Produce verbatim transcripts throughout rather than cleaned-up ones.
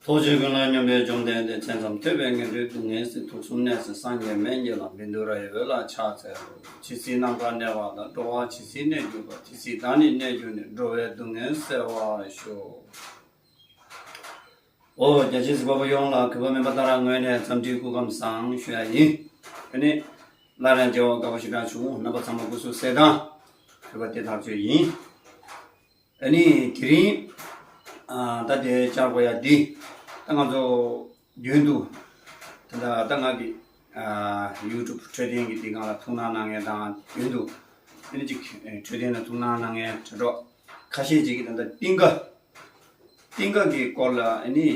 ཐུགས་རྗེ་ཀུན་ལ་སྙོམས་པའི་བཅོམ་ལྡན་འདས། མཚན་ཙམ་ཐོས་པས་ངན་འགྲོའི་སྡུག་བསྔལ་སེལ། དུག་གསུམ་ནད་སེལ་སངས་རྒྱས་སྨན་གྱི་བླ། བཻ་ཌཱུརྱ་ཡི་འོད་ལ་ཕྱག་འཚལ་ལོ། ཇི་སྲིད་ནམ་མཁའ་གནས་པ་དང་། འགྲོ་བ་ཇི་སྲིད་གནས་གྱུར་པ། དེ་སྲིད་བདག་ནི་གནས་གྱུར་ནས། འགྲོ་བའི་སྡུག་བསྔལ་སེལ་བར་ཤོག། ཨོ་རྒྱ་ཆེའི་གཟིགས་པ་པོ་ཡོངས་ལ་གུས་པ་སྨན་པ་ཏཱ་ར་ངོས་ནས་འཚམས་འདྲིའི་སྐུ་ཁམས་བཟང་ཞུ་ཡ་ཡིན། ཨ་ནི་སླར་ཡང་མཇལ་བར་དགའ་བ་ཞེ་དྲག་བྱུང་། རྣམ་པ་ཚང་མ་སྐུ་གཟུགས་གསལ་ཐང་། གུས་པ་དེ་ཐག་ཆོད་ཡིན། ཨ་ནི་དེ་རིང་ཨ་ད་དེ་བཅར་དགོས་ཡ་འདི་ད་ང་ཚོ་རྒྱུན་དུ་ད་ད་ད་ང་གི་ཨ་ཡུ་ཊུབ་འཕྲོད་བསྟེན་གྱི་འདི་སྒང་ལ་ཐུགས་སྣང་གནང་མཁན་དང་། རྒྱུན་དུ་ཨ་ནི་ཅིག་འཕྲོད་བསྟེན་ལ་ཐུགས་སྣང་གནང་མཁན་དྲ་གྲོགས་ཁ་ཤས་ཅིག་གིས་ད་ལྟ་གཏིང་ཁ་གཏིང་ཁ་གི་སྐོར་ལ་ཨ་ནི་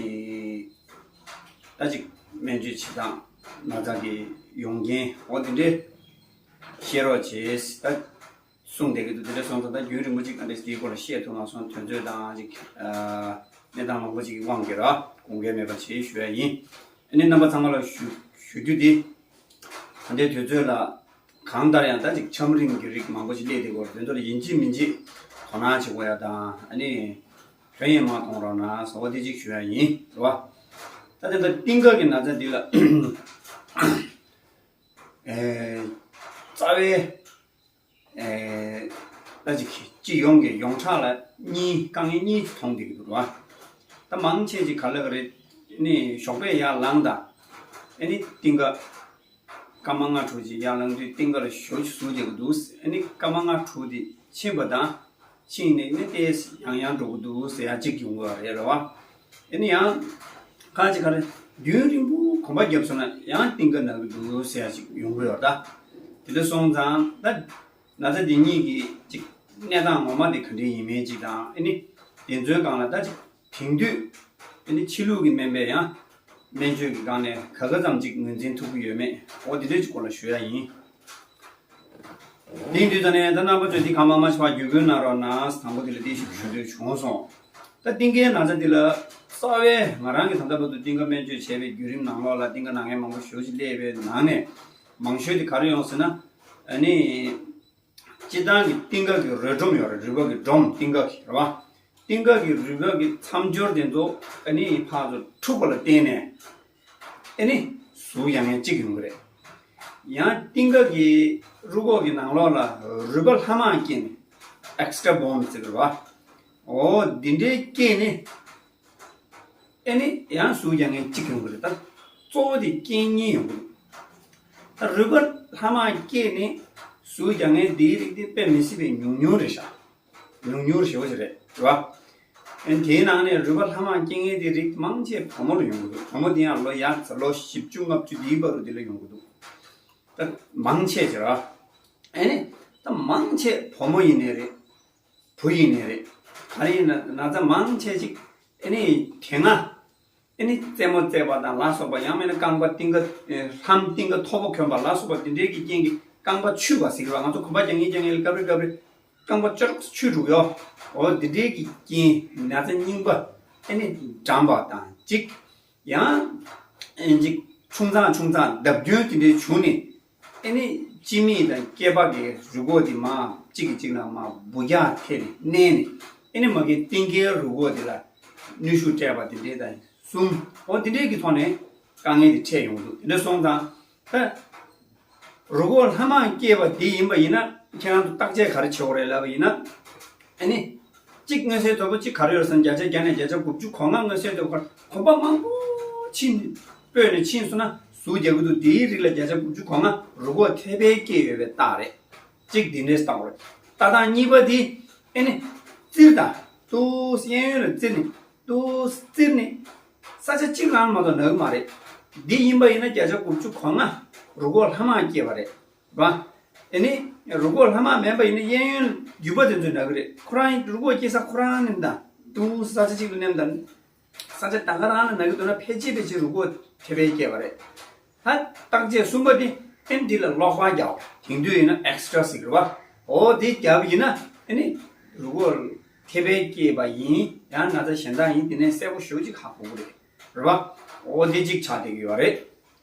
ད་ཅིག་སྨན་བཅོས་བྱེད་སྟངས་ན་ཚ་གི་ཡོང་རྐྱེན་འོ་དེ་འདྲས་བཤད་རོགས་བྱེད་ད་གསུངས་བསྡད་ཀྱི་འདུག། དེ་འདྲས་སོང་ཙང་ད་རྒྱུན་རིང་པོ་ཅིག་ཨ་འདྲས་དེའི་སྐོར་ལ་བཤད་ཐུབ་མ་སོང་། དུས་ཚོད་དང་ཅིག་ཨ་གནས་སྟངས་མང་པོ་ཅིག་གི་དབང་གིས་ར་དགོངས་འགལ་མེད་པ་བྱེད་ཞུ་ཡ་ཡིན། ཨ་ནི་རྣམ་པ་ཚང་མ་ལ་ཞུ་ཞུ་རྒྱུ་འདི་ད་ལྟའི་དུས་ཚོད་ལ་གང་ལྟར་ཡང་ད་ཅིག་ཆམ་རིམས་ཀྱི་རིགས་མང་པོ་ཞིག་སླེབས་བསྡད་ཀྱི་ཡོད་རེད། དེ་ཚོ་ལ་ཡིན་གཅིག་མིན་གཅིག་དོ་སྣང་བྱེད་དགོས་ཡ་དང་། ཨ་ནི་དོན་ཡེ་མ་གཏོང་རོགས་གནང་ཟེར་བ་དེ་གཅིག་ཞུ་ཡ་ཡིན། རེད་བ། ད་དེ་ད་གཏིང་ཁ་གི་ན་ཚ་འདི་ལ་ཨེ་རྩ་བའི་ཨེ་ད་ཅིག་སྤྱི་ཡོངས་ཀྱི་ཡོངས་གྲགས་ལ་གཉིས་དཀའ་ངལ་གཉིས་མཐོང་བསྡད་ཀྱི་འདུག་རེད་བ། ད་མང་ཆེ་ཅིག་ག་ལབ་ཀྱི་རེད། ཨ་ནི་ཞོགས་པ་ཡར་ལངས་དང་། ཨ་ནི་གཏིང་ཁ་སྐར་མ་ལྔ་དྲུག་ཅིག་ཡར་ལངས་དུས་གཏིང་ཁ་ལ་ཞོ་ཅིག་ཟུག་བསྡད་ཀྱི་འདུག། ཨ་ནི་སྐར་མ་ལྔ་དྲུག་དེ་ཕྱིན་པ་དང་། ཕྱིན་ནས་ནི་ཏོག་ཙམ་ཡང་ཡང་འགྲོ་གི་འདུག་ཟེར་ཡ་གཅིག་ཡོང་གི་རེད། རེད་བ། ཨ་ནི་ཡང་ཁ་ཅིག་ག་རེ་རྒྱུན་རིང་པོ་གོམ་པ་བརྒྱབ་སོང་ན་ཡང་གཏིང་ཁ་ན་གི་འདུག་ཟེར་ཡ་གཅིག་ཡོང་གི་ཡོད་ད། དེ་འདྲ་སོང་ཙང་ད་ན་ཚ་འདི་གཉིས་ཀྱི་ཅིག་གནས་སྟངས་ངོ་མ་དེ་ག་འདྲ་ཡིན་མིན་ཅིག་དང་། ཨ་ནི་དེ་ཚོའི་སྒང་ལ་ད་ཅིག་དེང་དུས་ཨ་ནི་ཕྱི་ལུགས་ཀྱི་སྨན་པས་ཡང་སྨན་བཅོས་ཀྱི་སྒང་ནས་ག་ག་ཙམ་ཅིག་ངོས་འཛིན་ཐུབ་ཀྱི་ཡོད་མེད་འོ་དེ་འདྲ་ཅིག་སྐོར་ལ་ཞུ་ཡ་ཡིན། དེང་དུས་ད་ནས་ད་རྣམ་པ་ཚོས་འདི་གང་མང་མང་ཞིག་བརྒྱུད་སྐུལ་གནང་རོགས་གནང་། དང་པོ་དེ་ལ་འདི་ཞིག་ཞུ་འདོད་བྱུང་སོང་། ད་གཏིང་ཁའི་ན་ཚ་འདི་ལ་རྩ་བའི་ང་རང་གིས་ད་ལྟ་བར་དུ་གཏིང་ཁ་སྨན་བཅོས་བྱས་པའི་བརྒྱུད་རིམ་ནང་ལོགས་ལ་གཏིང་ཁ་ན་མཁན་མང་པོ་ཞེ་པོ་ཅིག་སླེབས་པའི་ནང་ནས་མང་ཤོས་དེ་ག་རེ་ཡོང་ཟེར་ན། ཨ་ནི་སྤྱིར་བཏང་གི་གཏིང་ཁ་གི་རོས་སྒྲོམ་ཡོད་རེད། རུས་པ་གི་སྒྲོམ་གཏིང་ཁ་གི་རེད་བ། གཏིང་ཁ་གི་རུས་པ་གི་མཚམས་སྦྱོར་དེ་ཚོ་ཨ་ནི་ཕར་ཚུར་འཁྲུགས་པ་ལ་བརྟེན་ནས་ཨ་ནི་ཟུག་རྒྱག་མཁན་གཅིག་ཡོང་གི་རེད། ཡང་གཏིང་ཁ་གི་རུས་ཁོག་གི་ནང་ལོགས་ལ་རུས་པ་ལྷག་མ་སྐྱེས་ནས་extra bone ཟེར་གི་རེད་བ། འོ་འདི་འདྲའི་སྐྱེས་ནས་ཨ་ནི་ཡང་ཟུག་རྒྱག་མཁན་གཅིག་ཡོང་གི་རེད། ད་གཙོ་བོ་དེ་རྐྱེན་གཉིས་ཡོང་གི་རེད། ད་རུས་པ་ལྷག་མ་སྐྱེས་ནས་ཟུག་རྒྱག་མཁན་འདིའི་རིགས་དེ་དཔེ་མི་སྲིད་པའི་ཉུང་ཉུང་རེད་ཤག། ཉུང་ཉུང་ཞེ་པོ་ཞིག་རེད། རེད་བ། ཨ་ནི་དེའི་ནང་ནས་རུས་པ་ལྷག་མ་སྐྱེ་མཁན་དེ་རིགས་མང་ཆེ་བུ་མོ་ལ་ཡོང་གི་འདུག། བུ་མོ་དེ་ཡང་ལོ་ཡ་ལོ་བཞི་བཅུ་ལྔ་བཅུ་དེའི་བར་དུ་དེ་ལ་ཡོང་གི་འདུག། ད་མང་ཆེ་ཅིག་ར། ཨ་ནི་ད་མང་ཆེ་བུ་མོ་ཡིན་ནའི་རེད། བུ་ཡིན་ནའི་རེད། ག་རེ་ཡིན་ན་ན་ཚ་མང་ཆེ་ཅིག་ཨ་ནི་དེ་སྔ་ཨ་ནི་རྩེད་མོ་རྩེས་པ་དང་ལ་སོགས་པ། ཡང་མིན་ན་རྐང་པ་གཏིང་ཁ་ལྷམ་གཏིང་ཁ་མཐོ་པོ་གྱོན་པ་ལ་སོགས་པ་དེ་འདྲའི་གི་རྐྱེན་གྱིས་རྐང་པ་ཆུད་པ་ཟེར་གི་རེད་བ། ང་ཚོ་གོམ་པ་རྒྱག་གིན་རྒྱག་གིན་ལ་སྐབས་རེ་སྐབས་རེ་རྐང་པ་ཅོག་ཙམ་ཆུད་འགྲོ་གི་ཡོད། འོ་དེ་འདྲའི་གི་རྐྱེན་ན་ཚ་རྙིང་པ་ཨ་ནི་འགྲངས་པ་དང་གཅིག། ཡང་ཨེ་ཅིག་ཆུང་ཙག་ཆུང་ཙག་བརྡབ་སྐྱོན་དེ་འདྲའི་བྱུང་ནས་ཨ་ནི་སྤྱི་མིག་དང་སྐེད་པ་གི་རུས་ཁོག་དེ་མར་གཅིག་གིས་གཅིག་ལ་མར་འབུད་རྒྱག་ཐེབས་ནས་མནན་ནས་ཨ་ནི་མ་གི་གཏིང་ཁའི་རུས་ཁོག་དེ་ལ་གནོན་ཤུགས་སྤྲད་པ་དེ་འདྲའི་དང་གསུམ། འོ་དེ་འདྲའི་གི་ཐོག་ནས་དཀའ་ངལ་དེ་འཕྲད་ཡོང་གི་འདུག། དེ་འདྲ་སོང་ཙང་ད་རུས་ཁོག་ལྷག་མ་སྐྱེས་པ་དེ་ཡིན་པ་ཡིན་ན་ཁྱེད་རང་ཚོ་བརྟག་དཔྱད་ག་རེ་བྱེད་དགོས་རེད་ལབ་པ་ཡིན་ན། ཨ་ནི། གཅིག་མངོན་གསལ་དོད་པོ་གཅིག་ག་རེ་ཡོད་ཟེར་ན་བརྒྱ་ཆ་བརྒྱ་ནས་བརྒྱ་ཆ་དགུ་བཅུ་གོ་ལྔ་མངོན་གསལ་དོད་པོ་གོམ་པ་མང་པོ་ཕྱིན་སྤོས་ནས་ཕྱིན་སོང་ན་ཟུག་རྒྱག་གི་འདུག། དེའི་རིགས་ལ་བརྒྱ་ཆ་དགུ་བཅུ་གོ་ལྔ་རུས་ཁོག་ཐེ་བའི་སྐྱེས་ཡོད་པའི་རྟགས་རེད། གཅིག་འདི་འདྲས་བལྟ་དགོས་རེད། ལྟ་སྟངས་གཉིས་པ་འདི་ཨ་ནི་བཙིར་དང་ཏོག་ཙམ་གཡས་གཡོན་ལ་བཙིར་ནས་ཏོག་ཙམ་བཙིར་ནས་ས་ཆ་གཅིག་རང་མ་གཏོགས་ན་གི་མ་རེད། འདི་ཡིན་པ་ཡིན་ན་བརྒྱ་ཆ་དགུ་བཅུ་གོ་ལྔ་རུས་ཁོག་ལྷག་མ་སྐྱེས་པ་རེད། རེད་བ། དེ་ནི་རུས་ཁོག་ལྷག་མ་མེད་པ་ཡིན་ན་གཡས་གཡོན་རྒྱུད་པ་དེ་ཚོས་ན་གི་རེད། ཁོ་རང་རུས་ཁོག་སྐྱེ་ས་ཁོ་རང་ནས་དང་དུ་ས་ཆ་གཅིག་ཏུ་མནན་དང་། ས་ཆ་ད་ག་རང་ལ་ན་གི་འདུག་ན་ཕལ་ཆེར་ཕལ་ཆེར་རུས་ཁོག་ཐེ་བའི་སྐྱེས་པ་རེད། ད་བརྟག་དཔྱད་གསུམ་པ་དེ་ཨེ་འདི་ལ་ལོག་པ་རྒྱག་དེང་དུས་ཡིན་ན་ཨེག་སི་ཊ་ར་ཟེར་གི་རེད་བ། འོ་དེ་རྒྱབ་ཡིན་ན་ཨེ་ནི་རུས་ཁོག་ཐེ་བའི་སྐྱེས་པ་ཡིན་ཡང་ན་ཚ་གཞན་དག་ཡིན་དེ་ནས་གསལ་པོ་ཞེ་པོ་ཅིག་ཧ་གོ་གི་རེད། རེད་བ། འོ་དེ་གཅིག་ཆགས་བསྡད་ཀྱི་ཡོད་རེད།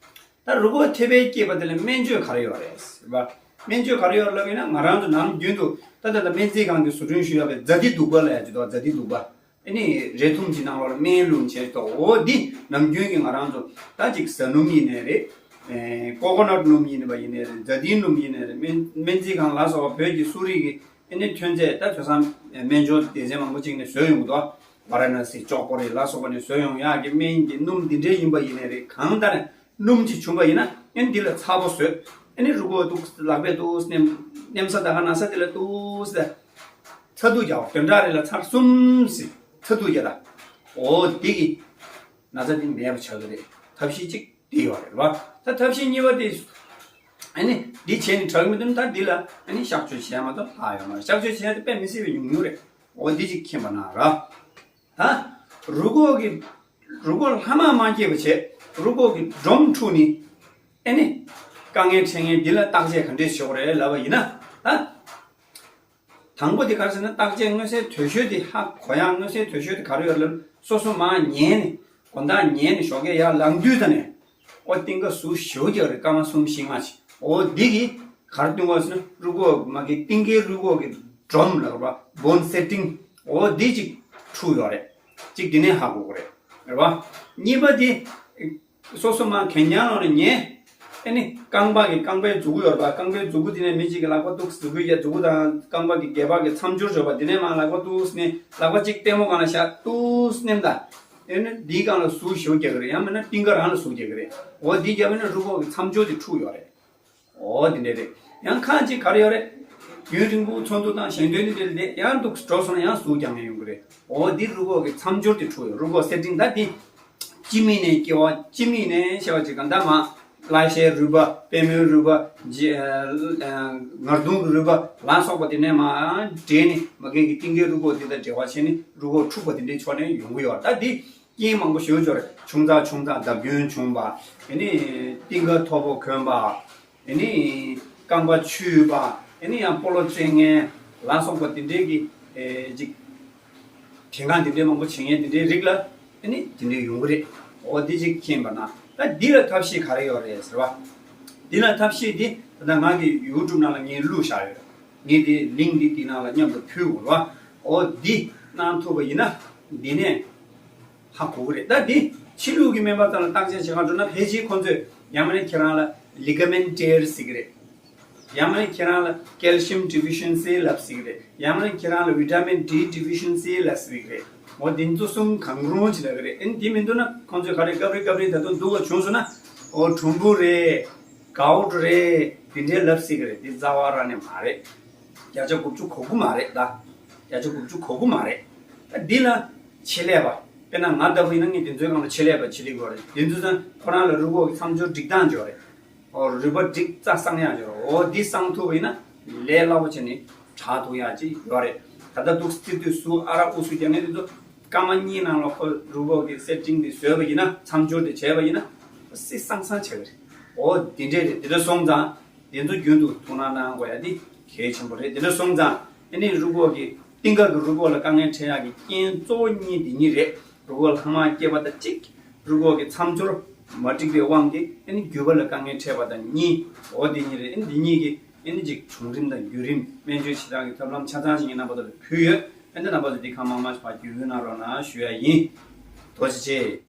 ད་རུས་ཁོག་ཐེ་བའི་སྐྱེས་པ་དེ་ལ་སྨན་བཅོས་ག་རེ་ཡོད་རེད་ཟེར་བ། སྨན་བཅོས་ག་རེ་ཡོད་ལབ་ཡིན་ན་ང་རང་ཚོ་ནམ་རྒྱུན་དུ་ད་ལྟ་ད་སྨན་རྩིས་ཁང་གིས་བཟོ་སྐྲུན་ཞུས་ཡོད་པའི་ཛ་ཏི་བདུག་པ་ལབ་ཡ་ཅིག་འདུག། ཛ་ཏི་བདུག་པ། ཨ་ནི་རས་ཐུམ་གྱི་ནང་ལོགས་ལ་སྨན་བླུགས་བྱས་ཏོ། འོ་འདི་ནམ་རྒྱུན་གྱི་ང་རང་ཚོ་ད་ཅིག་ཟ་སྣུམ་ཡིན་ནའི་རེད། ཨེ་ཀོ་ཀོ་ནཊ་སྣུམ་ཡིན་པ་ཡིན་ནའི་རེད། ཛ་དིའི་སྣུམ་ཡིན་ནའི་རེད། སྨན་སྨན་རྩིས་ཁང་ལ་སོགས་པ་བོད་ཀྱི་གསོ་རིག་གི་ཨ་ནི་ཐོན་རྫས། ད་ཐོས་བསམ་སྨན་སྦྱོར་སྡེ་ཚན་མང་པོ་ཅིག་ནས་བཟོས་ཡོང་གི་འདུག་ཝ་ར་ཎ་སི་ཅོག་པོ་རེད་ལ་སོགས་པ་ནས་བཟོས་ཡོང་ཡག་གི་སྨན་གྱི་སྣུམ་འདི་འདྲའི་ཡིན་པ་ཡིན་ནའི་རེད། གང་ལྟར་སྣུམ་ཅིག་བྱུང་པ་ཡིན་ན་ཨ་ནི་འདི་ལ་ཚ་པོ་བཟོས། ཨ་ནི་རུས་ཁོག་འདུག་ལག་པས་འདུག་མནན། མནན་ས་ད་ག་ན་ས་དེ་ལ་འདུག་ཟེར། ཚ་གདུགས་རྒྱག་པ། བདུན་ཕྲག་རེ་ལ་ཚར་གསུམ་ཞིག་ཚ་གདུགས་རྒྱག་ད། འོ་འདི་གི་ན་ཚ་འདི་མེད་པ་ཆགས་ཀྱི་རེད། ཐབས་ཤེས་གཅིག་འདི་ཡོད་རེད་བ། ད་ཐབས་ཤེས་གཉིས་པ་དེ། ཨ་ནི་འདི་བྱས་ནས་དྲག་མི་འདུག་ན་ད་འདི་ལ་ཨ་ནི་གཤག་བཅོས་བྱས་མ་གཏོགས་ལྷག་ཡོད་མ་རེད། གཤག་བཅོས་བྱས་ཏེ་དཔེ་མི་སྲིད་པའི་ཉུང་ཉུང་རེད། འོ་འདི་གཅིག་མཁྱེན་པ་གནང་ར། ད་རུས་ཁོག་གི་རུས་ཁོག་ལྷག་མ་མ་སྐྱེས་པ་བྱས། རུས་ཁོག་གི་སྒྲོམ་འཁྲུགས་ནས་ཨ་ནི་དཀའ་ངལ་འཕྲད་མཁན་འདི་ལ་བརྟག་དཔྱད་ག་འདྲས་བྱེད་དགོས་རེད་ལབ་པ་ཡིན་ན། ད་དང་པོ་དེ་ག་རེ་ཟེར་ན། བརྟག་དཔྱད་མངོན་གསལ་དོད་ཤོས་དེ་ཧ་གོ་ཡག་མངོན་གསལ་དོད་ཤོས་དེ་ག་རེ་ཡོད་རེད་ལབ་ན། སོ་སོ་མར་ཉལ་ནས་དགོང་དག་ཉལ་ནས་ཞོགས་ཀས་ཡར་ལངས་དུས་ད་ནས་ཨོ་རྟིང་ཀ་ཟུག་ཞེ་པོ་རྒྱག་རེད། སྐར་མ་གསུམ་བཞི་ལྔ་ཅིག་འོ་འདི་གིས་ག་རེ་སྟོན་གྱི་ཡོད་ཟེར་ན། རུས་ཁོག་མ་གི་རྟིང་ཀའི་རུས་ཁོག་གི་སྒྲོམ་ལ་རེད་བ། བོན་སེ་ཊིང་། འོ་འདི་ཅིག་འཁྲུགས་ཡོད་རེད། གཅིག་དེ་ནས་ཧ་གོ་གི་རེད། རེད་བ། གཉིས་པ་དེ། སོ་སོ་མར་གད་རྒྱངས་ལོག་ནས་ཉལ། ཨ་ནི་རྐང་པ་གི་རྐང་པའི་མཛུ་གུ་ཡོད་རེད་པ། རྐང་པའི་མཛུ་གུ་དེ་ནས་མི་གཅིག་གི་ལག་པ་འདུག་མཛུ་གུའི་རྒྱབ། མཛུ་གུ་དང་རྐང་པ་གི་སྒལ་པ་གི་མཚམས་སྦྱོར་ཡོད་པ། དེ་ནས་མར་ལག་པ་འདུག་ནས་ལག་པ་གཅིག་ལྟད་མོ་སྒང་ལ་བཞག་འདུག་མནན་ད། ཨ་ནི་འདིའི་སྒང་ལ་ཟུག་ཞེ་པོ་རྒྱག་གི་རེད། ཡང་མིན་ན་རྟིང་ཀ་རང་ལ་ཟུག་རྒྱག་གི་རེད། འོ་འདི་རྒྱབ་ན་རུས་ཁོག་གི་མཚམས་སྦྱོར་དེ་འཁྲུགས་ཡོད་རེད། འོ་དེ་འདྲ་རེད། ཡང་ཁ་ཅིག་ག་རེ་ཡོད་རེད། རྒྱུན་རིང་པོ་ཚོགས་འདུ་དང་ཞལ་འདོན་དེ་འདྲ་ལས་ཡང་འདུག་འགྲོ་སོང་ན་ཡང་ཟུག་རྒྱག་མཁན་ཡོང་གི་རེད། འོ་འདི་རུས་ཁོག་གི་མཚམས་སྦྱོར་དེ་འཁྲུགས་ཡོད། རུས་ཁོག་སེ་ཊིང་ད་དེ། སྤྱི་མིང་ནས་སྐྱེ་བ། སྤྱི་མིང་ནས་བྱས་པ་ཅིག་ག་འདྲ་མ། ཀླ་ཤའི་རུས་པ། པད་མོའི་རུས་པ། ཇེ་ཨ་ངར་གདོང་གི་རུས་པ་ལ་སོགས་པ་དེ་ནས་མར་འདྲེས་ནས་མ་གི་གི་རྟིང་ཀའི་རུས་ཁོག་དེ་དང་འབྲེལ་བ་བྱས་ནས་རུས་ཁོག་འཁྲུགས་པ་དེ་འདྲའི་ཕྱོགས་ནས་ཡོང་གི་ཡོད་རེད། ད་འདི་རྐྱེན་མང་པོ་ཞེ་པོ་ཅིག་ཡོད་རེད། ཆུང་ཙག་ཆུང་ཙག་བརྡབ་སྐྱོན་བྱུང་བ། ཨ་ནི་རྟིང་ཀ་མཐོ་པོ་གྱོན་པ། ཨ་ནི་རྐང་པ་འཁྲུད་པ། ཨ་ནི་ཡང་སྤོ་ལོ་རྩེད་མཁན་ལ་སོགས་པ་དེ་འདྲའི་གི་ཨེ་ཅིག་དྲན་ཁ་དེ་འདྲའི་མང་པོ་བྱེད་མཁན་དེ་འདྲའི་རིགས་ལ་ཨ་ནི་དེ་འདྲའི་ཡོང་གི་རེད། འོ་འདི་ཅིག་མཁྱེན་པ་ན། ད་འདི་ལ་ཐབས་ཤེས་ག་རེ་ཡོད་རེད་ཟེར་བ། འདི་ལ་ཐབས་ཤེས་འདི་ད་ལྟ་ང་གི་ཡུ་ཊུབ་ནང་ལ་ངས་བླུགས་བཞག་ཡོད། ངས་འདི་ལིང་ཀི་འདི་འདི་ནང་ལ་མཉམ་དུ་ཕུལ་དགོས་རེད་བ། འོ་འདི་གནང་ཐུབ་པ་ཡིན་ན་འདི་ནས་ཧ་གོ་གི་རེད། ད་འདི་ཕྱི་ལུགས་ཀྱི་སྨན་པ་ཚོ་ལ་བརྟག་དཔྱད་བྱེད་གར་འགྲོ་ན་ཕལ་ཆེར་ཁོང་ཚོས་ཡང་མིན་ན་ཁྱེད་རང་ལ་ལི་ག་མེན་ཊི་ཊིར་ཟེར་གི་རེད། ཡང་མིན་ན་ཁྱེད་རང་ལ་ཀལ་ཤི་ཡམ་ཌི་ཕི་ཤན་སི་ལབ་ཟེར་གི་རེད། ཡང་མིན་ན་ཁྱེད་རང་ལ་ཝི་ཊ་མིན་ཌི་ཌི་ཕི་ཤན་སི་ལབ་ཟེར་གི་རེད། འོ་འདི་ཚོ་གསུམ་གང་རུང་ཅིག་ལབ་གི་རེད། ཨ་ནི་འདི་མི་འདུག་ན་ཁོང་ཚོས་ག་རེ་སྐབས་རེ་སྐབས་རེ་ད་དུང་འདུག་པ་བྱུང་སོང་ན། འོ་གྲུམ་བུ་རེད། གའུ་ཊི་རེད། འདི་འདྲའི་ལབ་ཟེར་གི་རེད། འདི་རྩ་བ་རང་ནས་མ་རེད། བརྒྱ་ཆ་དགུ་བཅུ་གོ་དགུ་མ་རེད་ད། བརྒྱ་ཆ་དགུ་བཅུ་གོ་དགུ་མ་རེད། ད་འདི་ལ་ཆེད་ལས་པ། དཔེར་ན་ང་ལྟ་བུ་ཡིན་ན་ངས་འདི་ཚོའི་སྒང་ལ་ཆེད་ལས་པ་བྱེད་ཀྱི་ཡོད་རེད། འདི་ཚོ་ཚང་ཁོ་རང་ལ་རུས་ཁོག་གི་མཚམས་སྦྱོར་སྒྲིག་སྟངས་ཅིག་ཡོད་རེད། འོ་རུས་པ་སྒྲིག་རྩ་གསང་ཡག་ཅིག་ཡོད་རེད། འོ་འདི་གསང་ཐུབ་པ་ཡིན་ན་ལས་སླ་པོ་བྱས་ནས་དྲག་ཐུབ་ཡག་ཅིག་ཡོད་རེད། ད་ལྟ་འདུག་སེ་སྟེར་དུས་ཟུག་ཨ་རག་ཨུ་ཟུག་རྒྱག་མཁན་དེ་ཚོ་སྐར་མ་གཉིས་ནང་ལ་ཁོ་རུས་ཁོག་གི་སེ་ཊིང་དེ་བཟོས་པ་ཡིན་ན། མཚམས་སྦྱོར་དེ་བྱས་པ་ཡིན་ན་སྲིད་སང་སང་ཆགས་ཀྱི་རེད། འོ་འདི་འདྲས་རེད། འདི་འདྲ་སོང་ཙང་། དེ་ཚོ་རྒྱུན་དུ་ཐུགས་སྣང་གནང་དགོས་ཡ་འདི་གལ་ཆེན་པོ་རེད། དེ་འདྲ་སོང་ཙང་ཨ་ནི་རུས་ཁོག་གི་རྟིང་ཀ་གི་རུས་ཁོག་ལ་དཀའ་ངལ་འཕྲད་ཡག་གི་རྐྱེན་གཙོ་བོ་གཉིས་འདི་གཉིས་རེད། རུས་ཁོག་ལྷག་མ་སྐྱེས་པ་དང་གཅིག་རུས་ཁོག་གི་མཚམས་སྦྱོར་མ་འགྲིག་པའི་དབང་གིས་ཨ་ནི་རྒྱུད་པ་ལ་དཀའ་ངལ་འཕྲད་པ་དང་གཉིས། འོ་འདི་གཉིས་རེད། ཨ་ནི་འདི་གཉིས་ཀྱི་ཨ་ནི་ཅིག་བྱུང་རིམ་དང་བརྒྱུད་རིམ། སྨན་བཅོས་བྱེད་སྟངས་ཀྱི་ཐབས་ལམ་ཆ་ཚང་ཞིག་ངས་རྣམ་པ་ཚོ་ལ་ཕུལ་ཡོད། ཨ་ནི་རྣམ་པ་ཚོ་འདི་གང་མང་མང་ཞིག་ཕར་བརྒྱུད་སྐུར་གནང་རོགས་གནང་ཞུ་ཡ་ཡིན། ཐུགས་རྗེ་ཆེ།